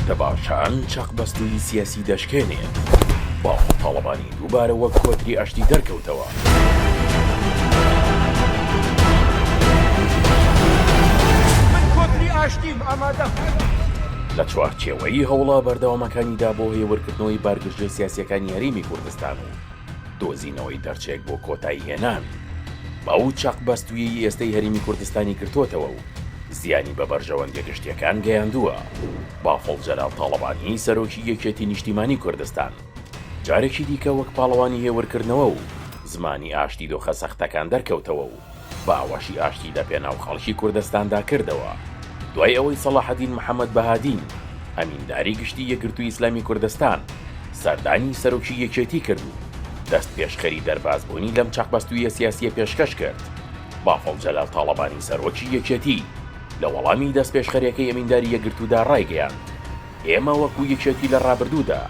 دەباشان چەقبەستوویی سیاسی دەشکێنێت، بافڵ تاڵەبانی دووبارە وەک کۆتری ئاشتی دەرکەوتەوە. من کۆتری ئاشتیم، ئامادەم. لە چوارچێوەی هەوڵە بەردەوامەکانیدا بۆ هێورکردنەوەی بارگرژییە سیاسییەکانی هەرێمی کوردستان و دۆزینەوەی دەرچەیەک بۆ کۆتاییهێنان بەو چەقبەستوویەی ئێستەی هەرێمی کوردستانی گرتۆتەوە و زیانی بە بەرژەوەندیە گشتیەکان گەیاندووە. بافڵ جەلال تاڵەبانی سەرۆکی یەکێتی نیشتیمانی کوردستان جارێکی دیکە وەک پاڵەوانی هێورکردنەوە و زمانی ئاشتی دۆخە سەختەکان دەرکەوتەوە و باوەشی ئاشتی لە پێناو خەڵکی کوردستاندا کردەوە دوای ئەوەی سەڵاحەدین محەمەد بەهادین ئەمینداری گشتی یەکگرتووی ئیسلامی کوردستان سەردانی سەرۆکی یەکێتی کرد و دەستپێشخەری دەربازبوونی لەم چەقبەستوویە سیاسییە پێشکەش کرد. بافڵ جەلال تاڵەبانی سەرۆکی یەکێتی لە وەڵامی دەستپێشخەریەکەی ئەمینداری یەکگرتوودا ڕایگەیاند، ئێمە وەکو یەکێتی لە ڕابردوودا،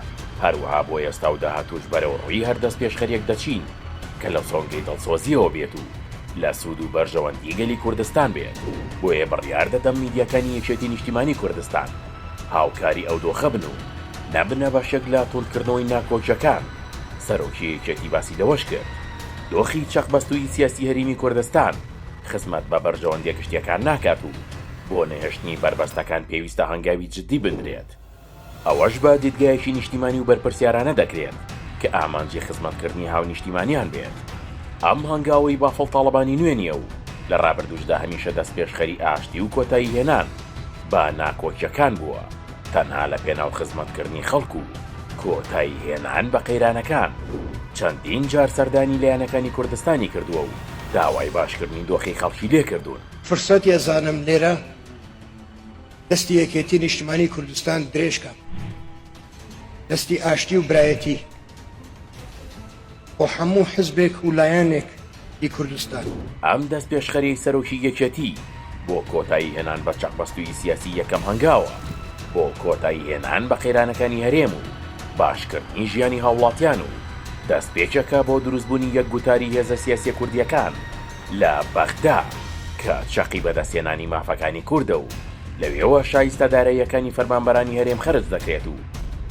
هەروەها بۆ ئێستا و داهاتووش بەرەو ڕووی هەر دەستپێشخەریەک دەچین کە لە سۆنگەی دڵسۆزییەوە بێت و لە سوود و بەرژەوەندی گەلی کوردستان بێت، بۆیە بڕیار دەدەم میدیاکانی یەکێتی نیشتیمانی کوردستان هاوکاری ئەو دۆخە بن و نەبنە بەشێک لە توندکردنەوەی ناکۆکیەکان. سەرۆکی یەکێتی باسی لەوەش کرد، دۆخی چەقبەستوویی سیاسی هەریمی کوردستان خزمەت بە بەرژەوەندیە گشتیەکان ناکات و بۆ نەهێشتنی بەربەستەکان پێویستە هەنگاوی جدی بنرێت، ئەوەش بە دیدگایەکی نیشتیمانی و بەرپرسیارانە دەکرێت کە ئامانجی خزمەتکردنی هاونیشتیمانیان بێت. ئەم هەنگاوەی بافڵ تاڵەبانی نوێ نیە و لە رابردووشدا هەمیشە دەستپێشخەری ئاشتی و کۆتاییهێنان بە ناکۆکیەکان بووە. تەنها لە پێناو خزمەتکردنی خەڵک و کۆتایی هێنان بە قەیرانەکان، چەندین جار سەردانی لایەنەکانی کوردستانی کردووە و داوای باشکردنی دۆخی خەڵکی لێکردوون. فرسەت ئەزانم لێرە دەستی یەکێتی نیشتمانی کوردستان درێژ کەم، دەستی ئاشتی و برایەتی. بۆ هەموو حزبێک و لایەنێک ی کوردستان. ئەم دەستپێشخەریەی سەرۆکی یەکێتی بۆ کۆتایی هێنان بە چەقبەستوویی سیاسی یەکەم هەنگاوە بۆ کۆتایی هێنان بە قەیرانەکانی هەرێم و باشکردنی ژیانی هاوڵاتیان و دەستپێکێکە بۆ دروستبوونی یەک گوتاری هێزە سیاسیە کوردیەکان لە بەغدا کە چەقی بەدەستهێنانی مافەکانی کوردە و لەوێوە شایستە داراییەکانی فەرمانبەرانی هەرێم خەرج دەکرێت و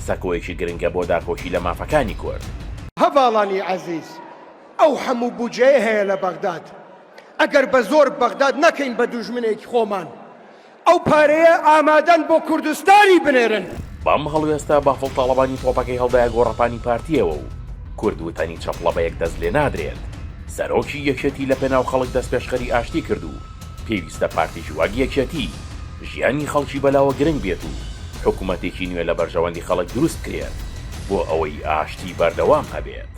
سەکۆیەکی گرنگە بۆ داکۆکی لە مافەکانی کورد. هەڤاڵانی عەزیز ئەو هەموو بودجەیە هەیە لە بەغداد ئەگەر بە زۆر بەغداد نەکەین بە دوژمنێکی خۆمان ئەو پارەیە ئامادەن بۆ کوردستانی بنێرن. بەم هەڵوێستە بافڵ تاڵەبانی تۆپەکەی هەڵدایە گۆڕەپانی پارتییەوە و کورد وتەنی چەپڵە بە یەک دەست لێنادرێت. سەرۆکی یەکێتی لە پێناو خەڵک دەستپێشخەری ئاشتی کرد و پێویستە پارتێکی وەک یەکێتی ژیانی خەڵکی بەلاوە گرنگ بێت و حکومەتێکی نوێ لە بەرژەوەندی خەڵک دروست بکرێت بۆ ئەوەی ئاشتی بەردەوام هەبێت.